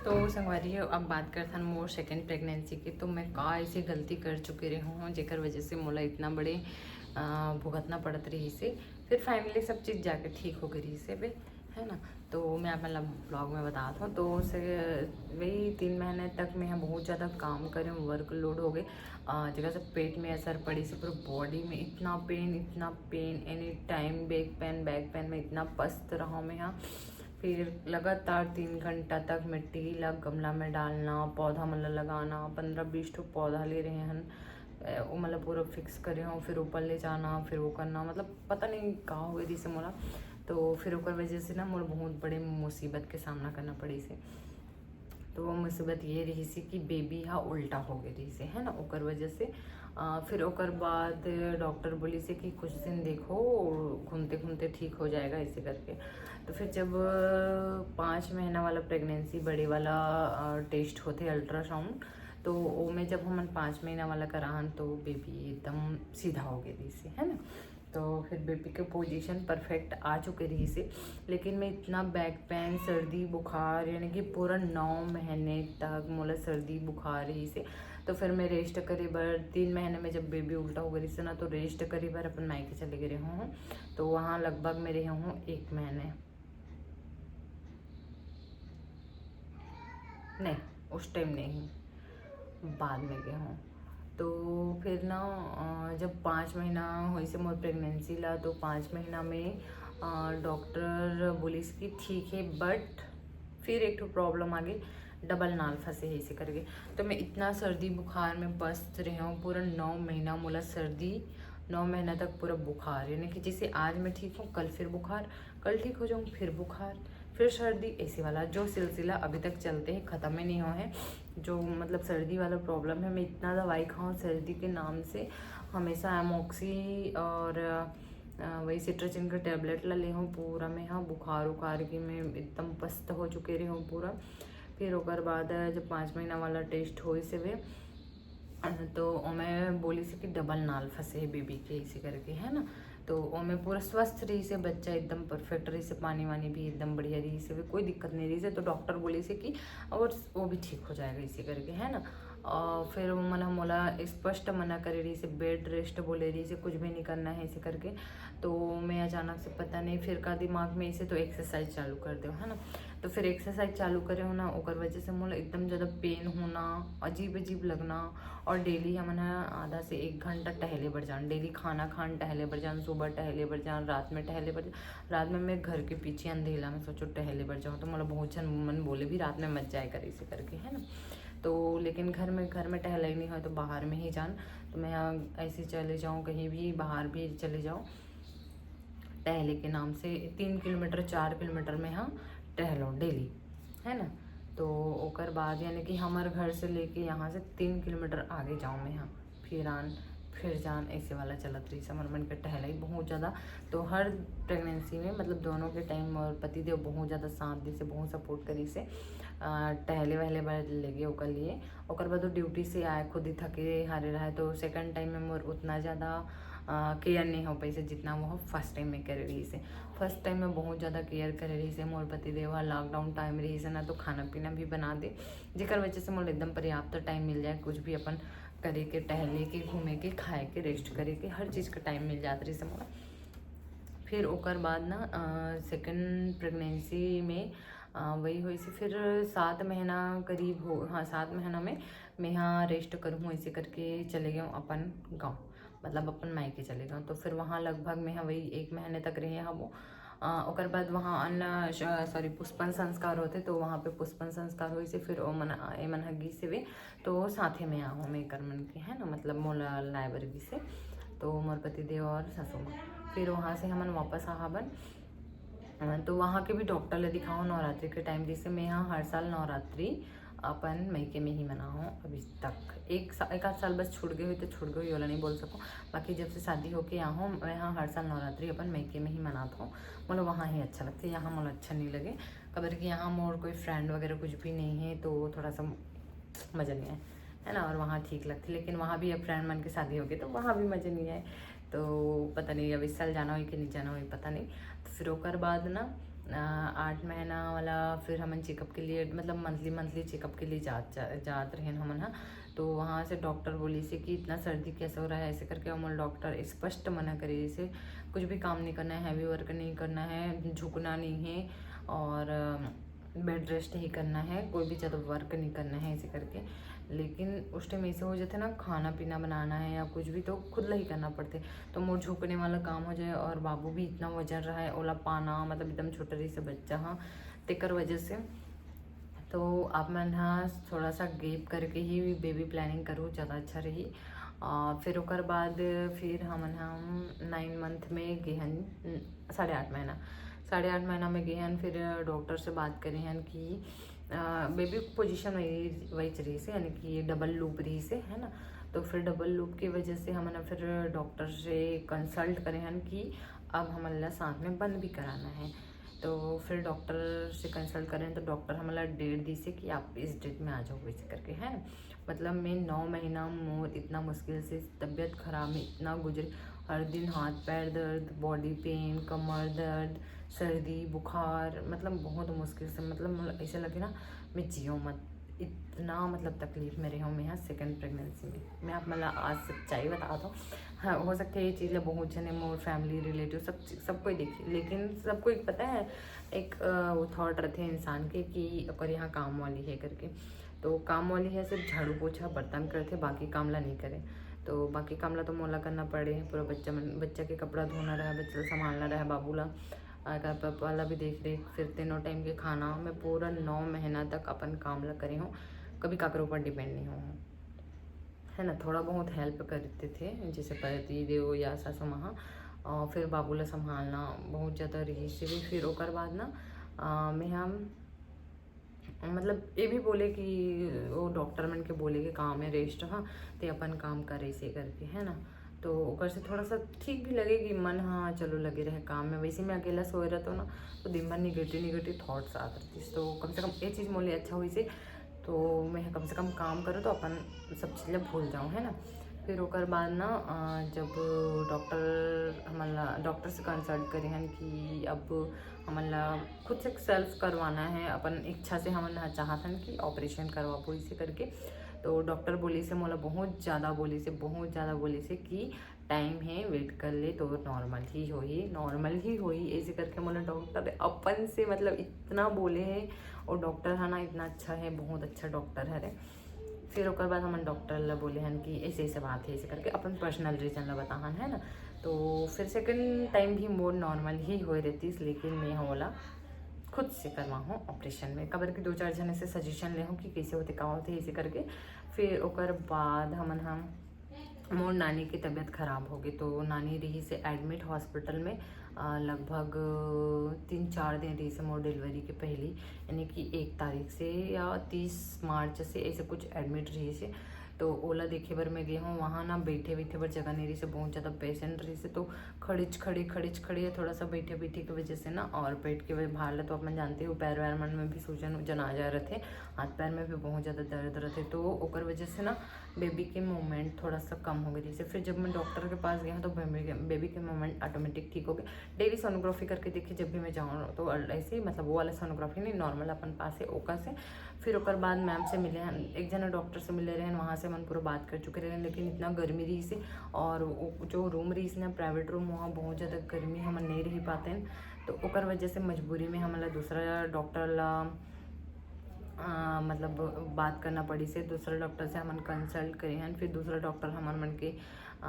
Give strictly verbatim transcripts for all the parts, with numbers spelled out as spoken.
तो संगवारी हो, अब बात करथन मोर सेकंड प्रेगनेंसी के। तो मैं का ऐसी गलती कर चुके रहे हूँ, जेकर वजह से मोला इतना बड़े अ, भुगतना पड़त रहिसे। फिर फाइनली सब चीज़ जाके ठीक हो गई रहिसे बे, है ना। तो मैं आप मतलब ब्लॉग में बतात हूँ। तो से वही तीन महीने तक मैं यहाँ बहुत ज़्यादा काम करे हूँ, वर्कलोड हो गए, अ, जेकर से पेट में असर पड़िसे, पूरा बॉडी में इतना पेन, इतना pain, any time back pain, back pain में इतना पस्त रहा मैं यहाँ। फिर लगातार तीन घंटा तक मिट्टी ला गमला में डालना, पौधा मन ला लगाना, पंद्रह बीस ठो पौधा ले रहे हन, अ, वो मतलब पूरा फिक्स करे हूँ, फिर ऊपर ले जाना, फिर वो करना, मतलब पता नहीं का हो गई रहिसे मोला। तो फिर ओकर वजह से ना मोला बहुत बड़े मुसीबत के सामना करना पड़िसे। तो वो मुसीबत ये रहिसे कि बेबी हा उल्टा हो गए रहिसे, है ना, ओकर वजह से। अ, फिर ओकर बाद डॉक्टर बोलिसे कि कुछ दिन देखो, घूमते घूमते ठीक हो जाएगा, ऐसे करके। तो फिर जब पाँच महीना वाला प्रेगनेंसी, बड़े वाला टेस्ट होते अल्ट्रासाउंड, तो ओमे जब हमन पाँच महीना वाला कराहन तो बेबी एकदम सीधा हो गए रहिसे, है ना। तो फिर बेबी के पोजीशन परफेक्ट आ चुके रहिसे, लेकिन मैं इतना बैक पेन, सर्दी, बुखार, यानी कि पूरा नौ महीने तक मोला सर्दी बुखार रहिसे। तो फिर मैं रेस्ट करे बर, तीन महीने में जब बेबी उल्टा हो गए रहिसे ना, तो रेस्ट करे बर अपन मायके चले गए रहे हूँ। तो वहाँ लगभग मैं रहे हूँ एक महीने, नहीं, उस टाइम नहीं, बाद में गए हूँ। तो फिर ना अ, जब पाँच महीना होइसे मोर प्रेगनेंसी ला, तो पाँच महीना में डॉक्टर बोलिस कि ठीक है, बट फिर एक ठो प्रॉब्लम आ गई, डबल नाल फंसे है इसे करके। तो मैं इतना सर्दी बुखार में पस्त रहे हूँ पूरा नौ महीना, मोला सर्दी, नौ महीना तक पूरा बुखार, यानी कि जैसे आज मैं ठीक हूँ, कल फिर बुखार, कल ठीक हो जाऊँ, फिर बुखार, फिर सर्दी, ऐसे वाला जो सिलसिला अभी तक चलते हैं, ख़त्म ही नहीं हुआ है। जो मतलब सर्दी वाला प्रॉब्लम है, मैं इतना दवाई खाऊँ सर्दी के नाम से, हमेशा एमोक्सी और अ, वही सिट्राजिन का टैबलेट ला ले हूँ। पूरा मैं हाँ बुखार उखार के मैं एकदम पस्त हो चुके रहे हूँ पूरा। फिर ओकर बाद जब पाँच महीना वाला टेस्ट होइसे वे, तो ओमे बोलिसे कि डबल नाल फंसे है बेबी के, इसे करके, है ना। तो ओमे पूरा स्वस्थ रहिसे बच्चा, एकदम परफेक्ट रहिसे, पानी वानी भी एकदम बढ़िया रहिसे, कोई दिक्कत नहीं रहिसे। तो डॉक्टर बोलिसे कि और वो भी ठीक हो जाएगा, इसे करके, है ना। और फिर वो मन मोला स्पष्ट मना करे रहिसे, बेड रेस्ट बोले रहिसे, कुछ भी नहीं करना है, इसे करके। तो मैं अचानक से पता नहीं फिर का दिमाग में इसे तो एक्सरसाइज चालू कर दो, है ना। तो फिर एक्सरसाइज चालू करे हो ना, ओकर वजह से मोला एकदम ज़्यादा पेन होना, अजीब अजीब लगना। और डेली हमन ह आधा से एक घंटा टहले बर जान, डेली खाना खान टहले बर जान, सुबह टहले बर जान, रात में टहले बर जान। रात में मैं घर के पीछे अंधेला में सोचो टहले बर जाऊँ, तो मोला बहुत झन मन बोले भी रात में मत जाए करे इसे करके, है ना। तो लेकिन घर में, घर में टहला ही नहीं हो तो बाहर में ही जान। तो मैं यहाँ ऐसे चले जाऊँ, कहीं भी बाहर भी चले जाऊँ, टहले के नाम से तीन किलोमीटर, चार किलोमीटर में यहाँ टहलो डेली, है ना। तो ओकर बाद यानी कि हमारे घर से लेके यहाँ से तीन किलोमीटर आगे जाऊँ मैं यहाँ, फिर आन फिर जान, ऐसे वाला चलत रहिसे हमर मन के टहलाई बहुत ज़्यादा। तो हर प्रेगनेंसी में मतलब दोनों के टाइम मोर पतिदेव बहुत ज़्यादा साथ दिसे, बहुत सपोर्ट करिसे। अ, टहले वहले बर लेगे ओकर लिए। ओकर बाद वो ड्यूटी से आए, खुद ही थके हारे रहे, तो सेकंड टाइम में मोर उतना ज़्यादा केयर नहीं हो पाइसे जितना वो फर्स्ट टाइम में करे रहिसे। फर्स्ट टाइम में बहुत ज़्यादा केयर करे रहिसे मोर पतिदेव ह। लॉकडाउन टाइम रहिसे ना, तो खाना पीना भी बना दे, जेकर वजह से मोला एकदम पर्याप्त टाइम मिल जाए कुछ भी अपन करे के, टहले के, घूमे के, खाए के, रेस्ट करे के, हर चीज़ का टाइम मिल जात रहिसे मोला। फिर ओकर बाद ना सेकंड प्रेगनेंसी में अ, वही होइसे, फिर सात महीना करीब हो, हाँ, सात महीना में मैं यहाँ रेस्ट करूँ, ऐसे करके चले गए अपन गाँव, मतलब अपन मायके चले गए। तो फिर वहाँ लगभग मैं यहाँ वही एक महीने तक रहे हवो। अ, ओकर बाद वहाँ अन्न, सॉरी, पुष्पन संस्कार होते, तो वहाँ पे पुष्पन संस्कार होइसे, फिर ओ मन, ए मन ह गिसे वे, तो साथे में आहूँ मैं एकर मन के, है ना, मतलब मोला लाए बर गिसे, तो मोर पतिदेव और सासू माँ। फिर वहाँ से हमन वापस आहाबन। अ, तो वहाँ के भी डॉक्टर ले दिखाओ नवरात्रि के टाइम, जैसे मैं यहाँ हर साल नवरात्रि अपन मायके में ही मनाहूँ अभी तक। एक सा-, एक आध साल बस छूट गए हुई तो छूट गए हुई, ओला नहीं बोल सकूँ। बाकी जब से शादी होके आहूँ, मैं यहाँ हर साल नवरात्रि अपन मायके में ही मनात हूँ। मोला वहाँ ही अच्छा लगता है, यहाँ मोला अच्छा नहीं लगे। काबर कि यहाँ मोर कोई फ्रेंड वगैरह कुछ भी नहीं है, तो थोड़ा सा मज़ा नहीं आए, है ना। और वहाँ ठीक लगती, लेकिन वहाँ भी अब फ्रेंड मन के शादी हो गई, तो वहाँ भी मज़ा नहीं आए। तो पता नहीं अब इस साल जाना होई कि नहीं जाना होई, पता नहीं। तो फिर ओकर बाद ना आठ महीना वाला फिर हमन चेकअप के लिए, मतलब मंथली मंथली चेकअप के लिए जात जा, जात रहेन हमन ह। तो वहाँ से डॉक्टर बोलिस हे कि इतना सर्दी कैसे हो रहा है, ऐसे करके। और डॉक्टर स्पष्ट मना करिस हे, कुछ भी काम नहीं करना है, हैवी वर्क नहीं करना है, झुकना नहीं है और बेड रेस्ट ही करना है, कोई भी ज़्यादा वर्क नहीं करना है, ऐसे करके। लेकिन उस टाइम ऐसे हो जाथे ना, खाना पीना बनाना है या कुछ भी, तो खुद ला ही करना पड़थे। तो मोर झुकने वाला काम हो जाए, और बाबू भी इतना वजन रहा है, ओला पाना, मतलब एकदम छोटा रहिस हे बच्चा, हाँ, तेकर वजह से। तो आप मन ह थोड़ा सा गैप करके ही बेबी प्लानिंग करो, ज़्यादा अच्छा रही। आ, फिर ओकर बाद फिर हमन हम नाइन मंथ में गे हन, साढ़े आठ महीना, साढ़े आठ महीना में गे हन। फिर डॉक्टर से बात करे हन कि बेबी पोजीशन वही वही रहिस हे, यानी कि डबल लूप रहिस हे, है ना। तो फिर डबल लूप की वजह से हमन फिर डॉक्टर से कंसल्ट करे हन कि अब हमन ला साथ में बंद भी कराना है। तो फिर डॉक्टर से कंसल्ट करें तो डॉक्टर हमन ला डेट दिस हे कि आप इस डेट में आ जाओ, वैसे करके, है ना। मतलब मैं नौ महीना मोर इतना मुश्किल से तबीयत खराब में इतना गुजरे, हर दिन हाथ पैर दर्द, बॉडी पेन, कमर दर्द, सर्दी, बुखार, मतलब बहुत मुश्किल से, मतलब ऐसे लगे ना मैं जियो मत, इतना मतलब तकलीफ में रहे हूँ मैं यहाँ सेकंड प्रेगनेंसी में। मैं आप मतलब आज सच्चाई बता दूँ, हाँ, हो सकता है ये चीज़ ला बहुत जने, मोर फैमिली, रिलेटिव, सब चीज, सब कोई देखी, लेकिन सबको एक पता है, एक अ, वो थॉट रहते हैं इंसान के कि ओकर यहाँ काम वाली है करके। तो काम वाली है सिर्फ झाड़ू पोछा बर्तन करते, बाकी काम ला नहीं करे। तो बाकी काम ला तो मोला करना पड़े, पूरा बच्चा मन, बच्चा के कपड़ा धोना रहा, बच्चा ला संभालना रहा, बाबू ला, अगर पापा ला भी देख रेख, फिर तीनों टाइम के खाना। मैं पूरा नौ महीना तक अपन काम ला करे हूँ, कभी काकरो ऊपर डिपेंड नहीं हूँ, है ना। थोड़ा बहुत हेल्प करते थे, जैसे पति देव या सासू माँ, और फिर बाबू ला संभालना बहुत ज़्यादा रहिस हे। फिर ओकर बाद ना अ, मैं हम मतलब ये भी बोले कि वो डॉक्टर मन के बोले के काम है रेस्ट, हाँ, ते अपन काम करे से करके, है ना। तो ओकर से थोड़ा सा ठीक भी लगे कि मन, हाँ, चलो लगे रहे काम में। वैसे मैं अकेला सोए रहता ना, तो दिन भर निगेटिव निगेटिव थॉट्स आत रहती, तो कम से कम ये चीज़ मोले अच्छा हुई से, तो मैं कम से कम काम करो तो अपन सब चीज़ ला भूल जाऊँ, है ना। फिर ओकर बाद ना अ, जब डॉक्टर हमन ला, डॉक्टर से कंसल्ट करे हन कि अब हमन ला खुद से सेल्फ करवाना है, अपन इच्छा से हमन ह चाहत हन कि ऑपरेशन करवाबो, इसे करके। तो डॉक्टर बोलिस हे मोला, बहुत ज़्यादा बोलिस हे, बहुत ज़्यादा बोलिस हे कि टाइम है, वेट कर ले, तो नॉर्मल ही होही, नॉर्मल ही होही, ऐसे करके मोला डॉक्टर अपन से मतलब इतना बोले हे। और डॉक्टर है ना, इतना अच्छा है, बहुत अच्छा डॉक्टर हरे। फिर ओकर बाद हमन डॉक्टर ला बोले हन कि ऐसे ऐसे बात है, ऐसे करके अपन पर्सनल रीजन ला बताहन, है ना। तो फिर सेकंड टाइम भी मोर नॉर्मल ही होए रहतीस, लेकिन मैं ओला खुद से करवाहूँ ऑपरेशन में, काबर कि दो चार जने से सजेशन लेहूँ कि कैसे होते, का होते, ऐसे करके। फिर ओकर बाद हमन हम मोर नानी के तबीयत खराब हो गई, तो नानी रहिस हे एडमिट हॉस्पिटल में। अ, लगभग तीन चार दिन रहिस हे मोर डिलीवरी के पहली, यानी कि एक तारीख से या तीस मार्च से ऐसे कुछ एडमिट रहिस हे। तो ओला देखे बर मैं गे हूँ, वहाँ ना बैठे बैठे बर जगह नहीं रहिस हे, बहुत ज़्यादा पेशेंट रहिस हे, तो खड़िच खड़ी खड़िच खड़ी, थोड़ा सा बैठे बैठे की वजह से ना, और पेट के भार ला तो अपन जानते हो, पैर वैर मन में भी सूजन उजन आ जा रहे थे, हाथ पैर में भी बहुत ज़्यादा दर्द रहते, तो ओकर वजह से ना बेबी के मूवमेंट थोड़ा सा कम हो गई रहिस हे। फिर जब मैं डॉक्टर के पास गया तो बेबी के, बेबी के मूवमेंट ऑटोमेटिक ठीक हो गए। डेली सोनोग्राफी करके देखी जब भी मैं जाऊँ तो, ऐसे ही मतलब वो वाला सोनोग्राफी नहीं, नॉर्मल अपन पास है ओकर से। फिर ओकर बाद मैम से मिले हन, एक जना डॉक्टर से मिले रहन, वहाँ से हमन पूरा बात कर चुके रहन, लेकिन इतना गर्मी रहिस हे और वो जो रूम रहिस ना, प्राइवेट रूम, वहाँ बहुत ज़्यादा गर्मी, हमन नहीं रह पाते हैं। तो ओकर वजह से मजबूरी में हमन ला दूसरा डॉक्टर ला अ, मतलब बात करना पड़िस हे, दूसरा डॉक्टर से हमन कंसल्ट करे हन। फिर दूसरा डॉक्टर हमन मन के अ,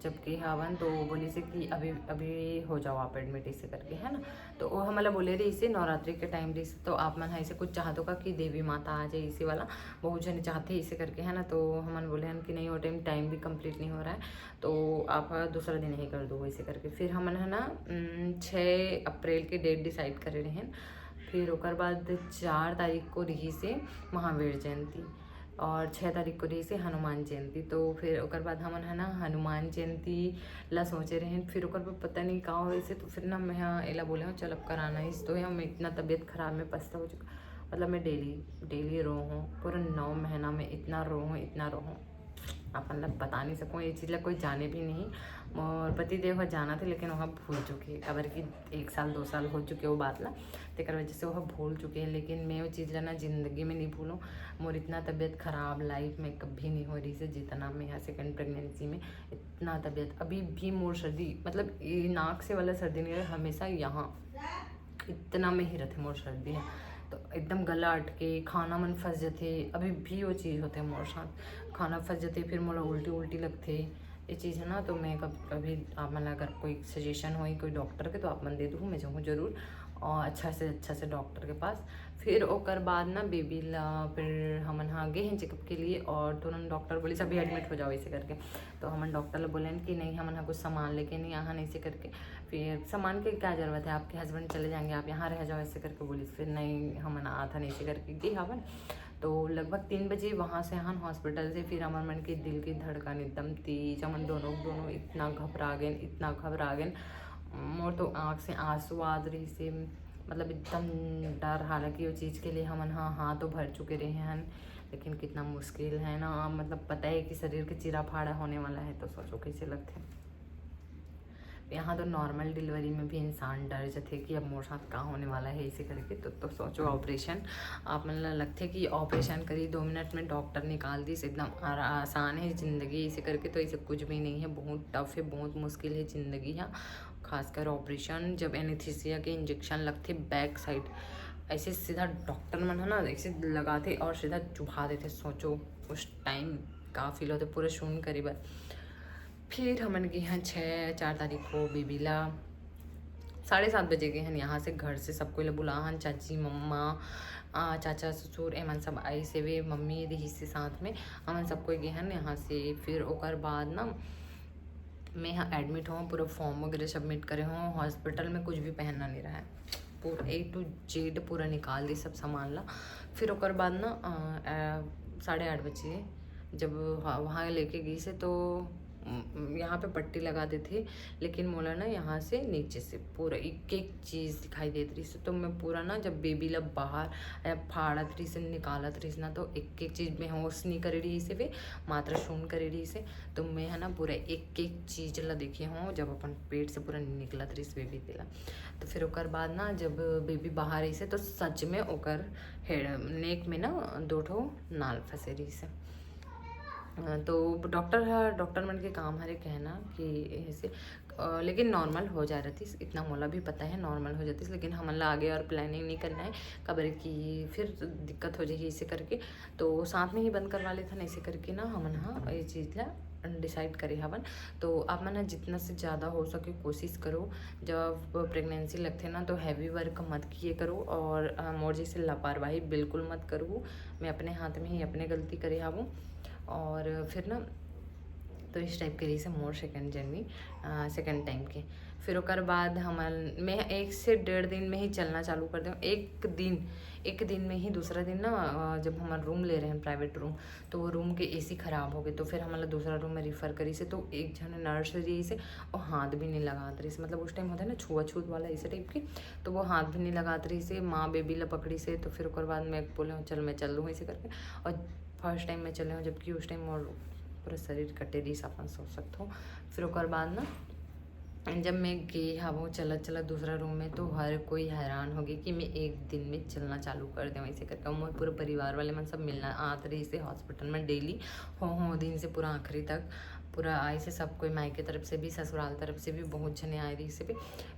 जब के हवन तो वो बोलिस हे कि अभी, अभी हो जाओ आप एडमिट, इसे करके, है ना। तो वो हमन ला बोले रहिस हे, नवरात्रि के टाइम रहिस हे, तो आप मन ह ऐसे कुछ चाहत हो का कि देवी माता आ जाए, इसी वाला बहुत जने चाहते हैं इसे करके, है ना। तो हमन बोले हन कि नहीं, वो टाइम, टाइम भी कंप्लीट नहीं हो रहा है, तो आप ह दूसरा दिन ही कर दो, वैसे करके। फिर हमन है ना उम, छः अप्रैल के डेट डिसाइड करे रहेन। फिर ओकर बाद चार तारीख को रहिस हे महावीर जयंती और छः तारीख को रहिस हे हनुमान जयंती। तो फिर ओकर बाद हमन है ना हनुमान जयंती ला सोचे रहेन। फिर ओकर बाद पता नहीं का होइस हे, तो फिर ना मैं ह एला बोले हूँ, चल अब कराना ही तो है, मैं इतना तबीयत खराब में पछता हो चुका, मतलब मैं डेली, डेली रो हूँ, पूरा नौ महीना में इतना रो हूँ, इतना रो हूँ। आप मन ला बता नहीं सकूँ, ये चीज़ ला कोई जाने भी नहीं। मोर पति देव ह जानथे, लेकिन वह भूल चुके, काबर कि एक साल दो साल हो चुके वो बात ला, तेकर वजह से वह भूल चुके। लेकिन मैं वो चीज़ ला ना जिंदगी में नहीं भूलूँ। मोर इतना तबीयत खराब लाइफ में कभी नहीं हो रही से, जितना मैं यहाँ सेकंड प्रेगनेंसी में इतना तबीयत, अभी भी मोर सर्दी, मतलब ये नाक से वाला सर्दी नहीं रहे, हमेशा यहाँ इतना में ही रहते मोर सर्दी है। तो एकदम गला अटके, खाना मन फंस जाते, अभी भी वो चीज़ होते मोर साथ। खाना फंस जाते, फिर मोला उल्टी उल्टी लगते, ये चीज़ है ना। तो मैं कभी कभी आप मन ला अगर कोई सजेशन होई कोई डॉक्टर के, तो आप मन दे दू, मैं जाऊँ जरूर, और अच्छा से अच्छा से डॉक्टर के पास। फिर ओकर बाद ना बेबी ला फिर हमन हा गे हैं चेकअप के लिए, और तुरंत डॉक्टर बोलिस अभी एडमिट हो जाओ ऐसे करके। तो हमन डॉक्टर ला बोलेन कि नहीं, हमन हा कुछ सामान लेके नहीं आहा ऐसे करके। फिर सामान के क्या जरूरत है, आपके हस्बैंड चले जाएंगे, आप यहाँ रह जाओ ऐसे करके बोलिस। फिर नहीं, हमन आथन ऐसे करके गे हवन। तो लगभग तीन बजे वहाँ से हन हॉस्पिटल से, फिर हमर मन के दिल की धड़कन एकदम तेज, हमन दोनों दोनों इतना घबरा गए, इतना घबरा गए। मोर तो आँख से आंसू आत रहिस हे, मतलब एकदम डर, हालांकि वो चीज़ के लिए हमन हा हाथ तो भर चुके रहे हन, लेकिन कितना मुश्किल है ना, मतलब पता है कि शरीर के चीरा फाड़ा होने वाला है, तो सोचो कैसे लगते। यहाँ तो नॉर्मल डिलीवरी में भी इंसान डर जाते कि अब मोर साथ का होने वाला है इसे करके। तो, तो सोचो ऑपरेशन, आप मन ला लगते कि ऑपरेशन करी, दो मिनट में डॉक्टर निकाल दिस, एकदम आरा-, आसान है जिंदगी इसे करके। तो इसे कुछ भी नहीं है, बहुत टफ है, बहुत मुश्किल है जिंदगी है। खासकर ऑपरेशन, जब एनेस्थीसिया के इंजेक्शन लगते बैक साइड, ऐसे सीधा डॉक्टर मन है ना, ऐसे लगाते और सीधा चुभा देते। सोचो उस टाइम का फील होते पूरा सुन करी बर। फिर हमन गे हैं छः चार तारीख को बेबी ला साढ़े सात बजे गे हन यहाँ से, घर से सब कोई ला बुला हन, चाची, मम्मा, आ, चाचा, ससुर, एमन सब आइस हवे, मम्मी रहिस हे साथ में, हमन सब कोई गे हन यहाँ से। फिर ओकर बाद ना मैं यहाँ एडमिट हों, पूरा फॉर्म वगैरह सबमिट करे हों, हॉस्पिटल में कुछ भी पहनना नहीं रहा है, पूरा ए टू जेड पूरा निकाल दी सब सामान ला। फिर ओकर बाद ना, अ, अ, साढ़े आठ बजे जब वहाँ, वहाँ लेके गई से तो, उम, यहाँ पे पट्टी लगा देते, लेकिन मोला ना यहाँ से नीचे से पूरा एक एक चीज़ दिखाई देत रहिस। तो मैं पूरा ना जब बेबी ला बाहर, अ, फाड़त रहिस, निकालत रहिस ना, तो एक एक चीज़ बेहोश नहीं करे रहिस हे, मात्र सुन करे रहिस हे। तो मैं है ना पूरा एक एक चीज़ ला देखे हों, जब अपन पेट से पूरा निकलत रहिस बेबी तेला। तो फिर ओकर बाद ना जब बेबी बाहर आइस हे, तो सच में ओकर हेड, नेक में ना दो ठो नाल फंसे रहिस हे। अ, तो डॉक्टर ह, डॉक्टर मन के काम हरे कहना कि ऐसे, अ, लेकिन नॉर्मल हो जा रहतिस, इतना मोला भी पता है नॉर्मल हो जातिस, लेकिन हमन ला आगे और प्लानिंग नहीं करना है, काबर कि फिर दिक्कत हो जाही इसे करके। तो साथ में ही बंद करवा लेथन, ऐसे करके ना हमन हा ये चीज़ ला डिसाइड करे हवन। तो आप मन ह जितना से ज़्यादा हो सके कोशिश करो, जब प्रेगनेंसी लगथे ना तो हैवी वर्क मत किए करो, और, अ, मोर जैसे लापरवाही बिल्कुल मत करो। मैं अपने हाथ में ही अपने गलती करे हवों। और फिर ना तो इस टाइप के रहिस हे मोर सेकंड जर्नी, सेकंड टाइम के। फिर ओकर बाद हमन, मैं एक से डेढ़ दिन में ही चलना चालू कर दें, एक दिन, एक दिन में ही दूसरा दिन ना, अ, जब हमन रूम ले रहे हैं प्राइवेट रूम, तो वो रूम के एसी खराब हो गए, तो फिर हमन ला दूसरा रूम में रिफर करिस हे। तो एक झन नर्स रहिस हे, वो हाथ भी नहीं लगात रहिस हे, मतलब उस टाइम होता है ना छुआछूत वाला इसे टाइप के, तो वो हाथ भी नहीं लगात रहिस हे, माँ बेबी ला पकड़िस हे। तो फिर ओकर बाद मैं बोले हूँ चल मैं चल दूँ ऐसे करके, और फर्स्ट टाइम मैं चले हूँ, जबकि उस टाइम मोर पूरा शरीर कटे रहिस, अपन सोच सकत हो। फिर ओकर बाद ना जब मैं गे हवं चलत चलत दूसरा रूम में, तो हर कोई हैरान हो गए कि मैं एक दिन में चलना चालू कर देवं ऐसे करके। मोर पूरा परिवार वाले मन सब मिलना आत रहिस हे हॉस्पिटल में डेली, हो हो दिन से पूरा आखिरी तक पूरा आइस हे सब कोई, मायके तरफ से भी, ससुराल तरफ से भी बहुत झने आए रहिस हे।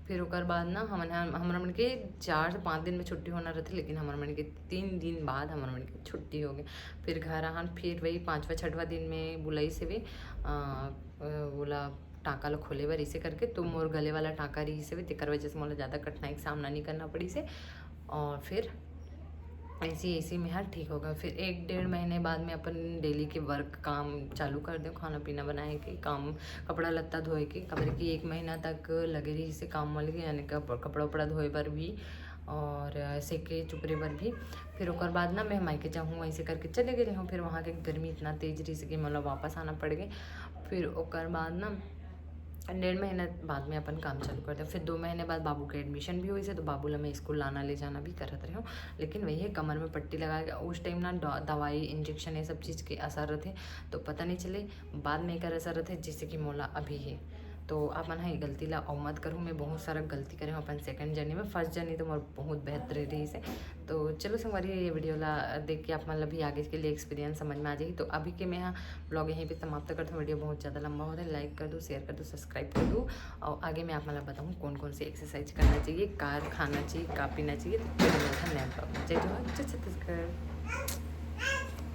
फिर ओकर बाद ना हमन, हम, हमर मन के चार से पाँच दिन में छुट्टी होना रहते, लेकिन हमर मन के तीन दिन बाद हमर मन के छुट्टी हो गए। फिर घर आहन, फिर वही पाँचवा छठवा दिन में बुलाइस हे, अ, अ, ओला टाँका ला खोले बर इसे करके, तो मोर गले वाला टाँका रहिस हे, तेकर वजह से मोला ज़्यादा कठिनाई के सामना नहीं करना पड़िस हे। और फिर ऐसे ऐसे मैं हर ठीक हो गया। फिर एक डेढ़ महीने बाद मैं अपन डेली के वर्क काम चालू कर दें, खाना पीना बनाए के काम, कपड़ा लत्ता धोए के, काबर कि एक महीना तक लगे रहिस हे काम वाले के, यानी कप-, कपड़ा उपड़ा धोए बर भी और सेके चुपरे बर भी। फिर ओकर बाद ना मैं मायके जाहूँ ऐसे करके चले गए रहूँ। फिर वहाँ के गर्मी इतना तेज रहिस हे कि मतलब वापस आना पड़ गए। फिर ओकर बाद ना डेढ़ महीना बाद में अपन काम चालू कर देंव। फिर दो महीने बाद बाबू के एडमिशन भी होइस हे, तो बाबू ला मैं स्कूल लाना ले जाना भी करत रहेंव। लेकिन वही हे, कमर में पट्टी लगा के उस टाइम ना द-, दवाई, इंजेक्शन, ये सब चीज़ के असर रथे, तो पता नहीं चले, बाद में एकर असर रथे, जैसे कि मोला अभी हे। तो आप मन ह ये गलती ला अउ मत करहू। मैं बहुत सारा गलती करे हूँ अपन सेकंड जर्नी में। फर्स्ट जर्नी तो मोर बहुत बेहतरीन रहिस हे। तो चलो संगवारी, ये वीडियो ला देख के आप मन ला भी आगे के लिए एक्सपीरियंस समझ में आ जाही। तो अभी के मैं हा ब्लॉग यहीं पे समाप्त करत हूँ। वीडियो बहुत ज़्यादा लंबा होथे, लाइक कर दो, शेयर कर दो, सब्सक्राइब कर दो, और आगे मैं आप मन ला बताऊँ कौन कौन सी एक्सरसाइज करना चाहिए, का खाना चाहिए, का पीना चाहिए। तो चलो मिलते हैं नए ब्लॉग में। जय जोहार, जय छत्तीसगढ़।